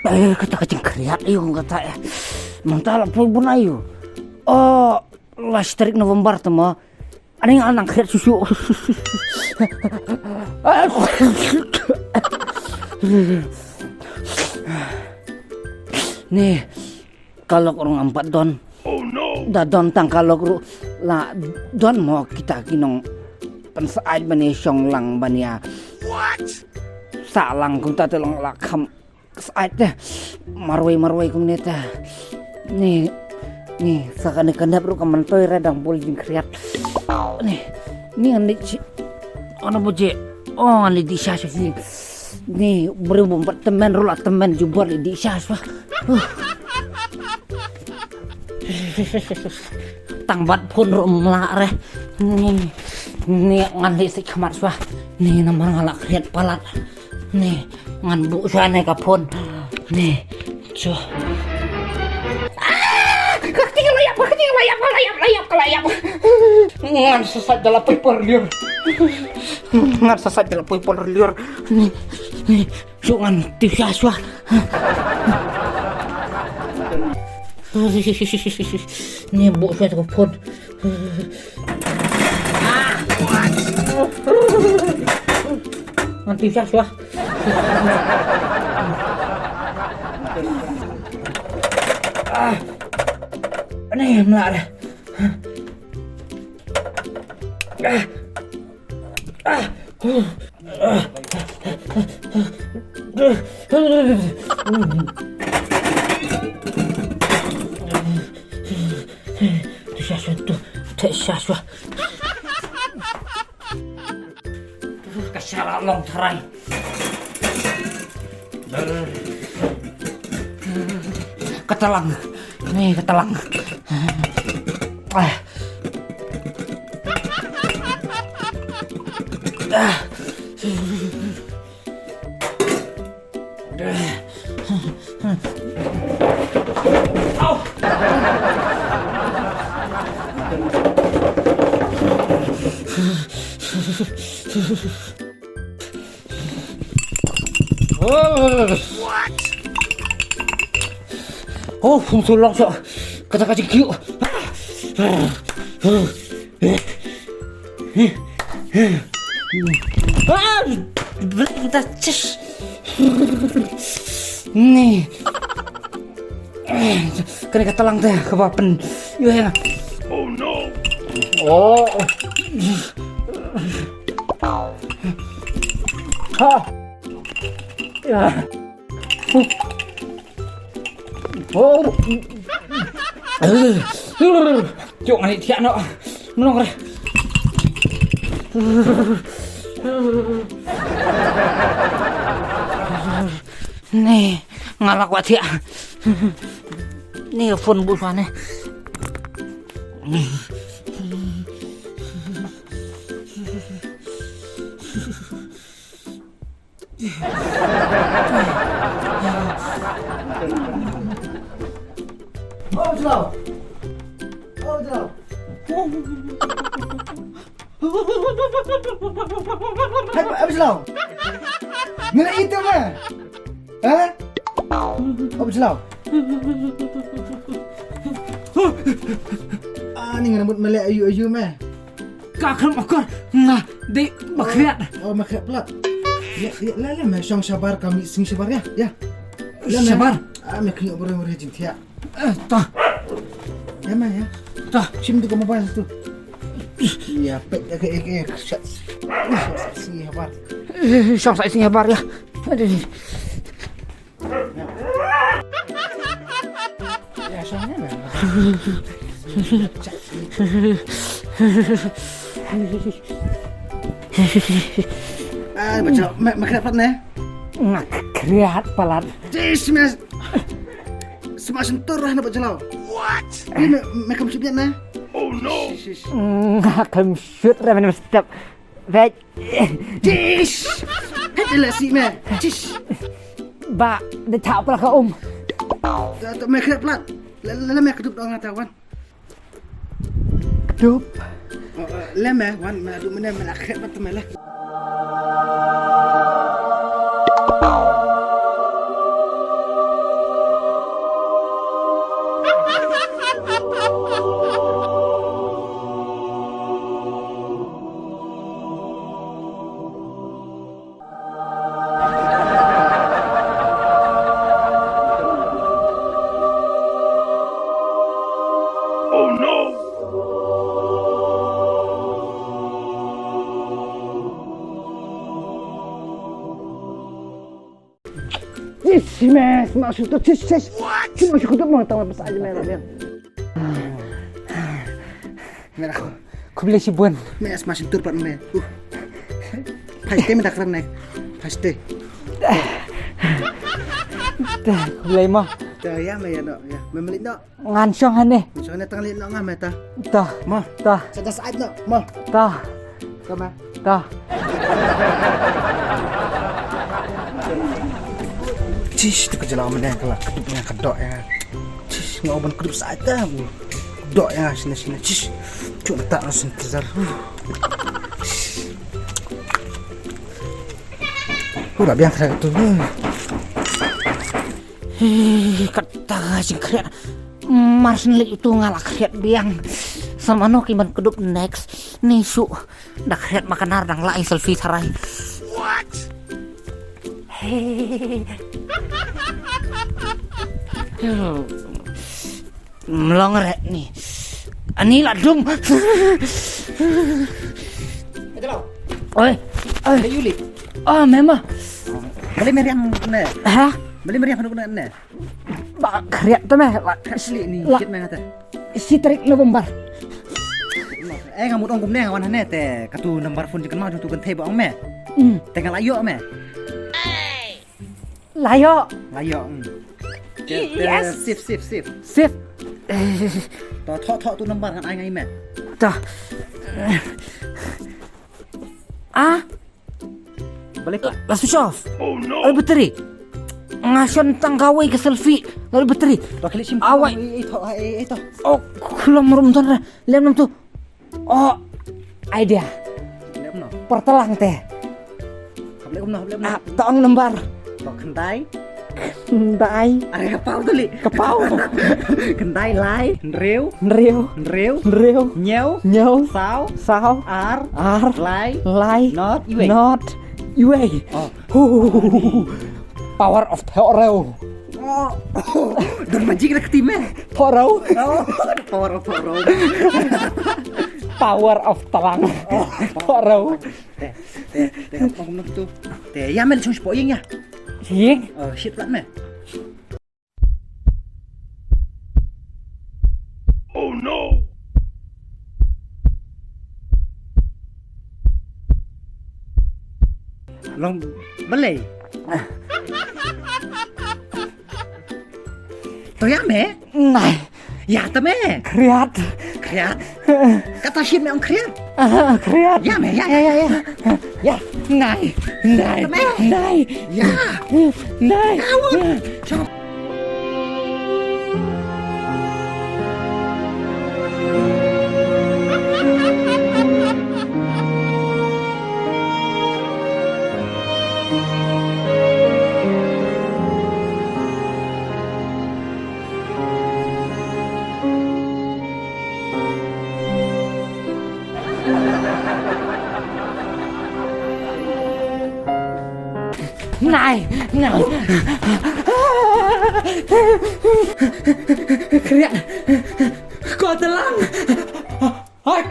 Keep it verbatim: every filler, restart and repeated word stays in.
Eh, kata ka jingkhriat ïa u kata, eh. Mynta la poi bun ïa u. Oh, last tarik November te mo. Ani nga nang khriat shuh shuh. Ni, ka lok ruh ngam pat don. Da don tang ka lok ruh, la don mo kita ki nongpynsyaid ban ïa shong lang ban ïa sah lang kumta te long la kham syaid te. Marwei marwei kumne te. Ni, ni, sa kane ka nep ruh ka myntoi re dang bul jingkhriat. Ni, ni ngan leit shi. Ono bujik. Oh, ngan leit dih sha sha shi. Ni, briew bym pat tymmen ruh la tymmen jubor leit dih sha sha. Huh. Tang bat phone ruh ym lah re. Ni, ni ngan leit sha khmat sha. Ni namar nga la khriat palat. Ni, ngan buh sha ne ka phone. Ni, sha. Ah! Ka kti ka la ïap, ka kti ka la ïap, ka la ïap, ka la ïap, ka la ïap. Ngan sa sait da la poi por liur. Ngan sa sait da la poi por liur. Ni, ni, shu ngan tip sha sha. Ni buh sha ka phone. Ngan tip sha sha. Ah. Ani mla. Ah. Ah. Tu sha sha tu, te sha sha. Ka shala long tharai. Ka talang. Ni ka talang. Ah. Ah. Oh, phung sulok so. Kata ka jingkiu. Ah, bring the chest. Ni. Kane ka talang te kaba pyn. Yo ya. Oh no. Oh. Ha. Ya. Oh. Jok ngan ïa noh. Menong re. Ni, nga la kwah thiah. Ni phone buh shuwa ne. Oh, Jlau. Oh, Jlau. Hai, Jlau. Ngi la ite ma. Ha? Oh, Jlau. Ah, ni nga mut mele ayu ayu ma. Ka khlem akor nga dei ba khriat. Oh, ma khriat plat. Ya, ya, la, la, ma shong shabar kami sing shabar ya. Ya. La, ma. Shabar. Ah, ma khriat bore bore jing thiah. Eh, ta. Ya, ma ya. Ta. Shim tu ka mobile tu. Ya, pek ya ke ek ek. Shong sa sing shabar. Eh, shong sa sing shabar ya. Aduh. Ah, baca, ma, ma khriat palat ne? Nga khriat palat. Jis, mes. Sma sentur lah na baca lau. What? Ni ma, ma kam sibit ne? Oh no. Shish, shish. Nga kam shoot re, mana step. Wait. Tish! Hei, la si me. Tish! Ba, da thap la ka um. Ta, ta me khrep plat. La, la, la me kdup dong ta wan. Kdup? Oh, eh, la me wan, me adu mene me la khrep plat me la. Ish, me, sma shyntur, shish, shish. Sma shyntur mo tang ba sa me la biang. Me la. Khublei shibun. Me sma shyntur pat me. Uh. Phaiste me da kren ne. Phaiste. Khublei mo. Ya, ya, me ya no, ya. Me malik no. Ngan shong hangne. Shong hangne tang li no nga me ta. Ta. Mo. Ta. Sa da sait no. Mo. Ta. Ka me. Ta. Chish, tu ka jela mane ka la kedup ïa ka doh ïa. Chish, nga ban kedup sait ta. Doh ïa sini sini. Chish. Cuk ta na sini terzar. Ura biang kena tu. Hi, kata jingkhriat. Mar syn leit utu nga la khriat biang. Sa mano ki ban kdup next. Ni shu. Da khriat ma ka nar dang la ai selfie tharai. What? Hey. Mlong re ni. Ani la dum. Oi. Oi. Yuli. Oh, mema. Beli meriang ne. Ha? Beli meriang ne. Ba khriat tu me. Ba khriat sili ni. Kit me ngata. Si tarik November. Eh, nga mut ong kumne nga wan hane te katu number phone jingkynmaw jong tu kan thei ba ong me. Hmm. Te nga la ïoh me. La ïoh. La ïoh. Hmm. Te, te, yes. Sip, sip, sip. Sip. To, to, to, tu number ngan ai ngai me. To. Ah? Balik pa. La switch off. Oh no. Ai battery. Nga shon tang kawei ka selfie. Lalu battery. To klik sim. Awai. Eh, eh, to, eh, eh, to. Oh, khulom rum ton ra. Lem nam tu. Oh, idea. Lem no. Pertelang te. Hap lem no, hap lem no. Ah, tong number. To khyndai. Khyndai. Are ka paw tu li. Ka paw. Khyndai lai. Hynriew. Hynriew. Hynriew. Hynriew. Hynñiew. Hynñiew. Saw. Saw. Ar. Ar. Lai. Lai. Not. Iwei. Not. Iwei. Oh. Hu, hu, hu, hu, hu. Power of thohrew. Oh. Don magic na kti me. Thohrew. Oh. Power of thohrew. Power of tlang. Oh. Thohrew. Te, te, te, ngam ong kumno tu. Te, ïa me leit shong shapoh ïing ïa. Ïing? Oh, shit plat me. Oh no. Long balei. To ïa me? Nai. Ïa ta me. Khriat. Khriat. Kata shit me ong khriat. Ah, khriat. Ïa me, ïa, ïa, ïa, ïa. Ïa. Nai. Nai. Ta me. Nai. Ïa. Nai. Nai. Chop. Nai, nai. Khriat. Ko tlang. Ai.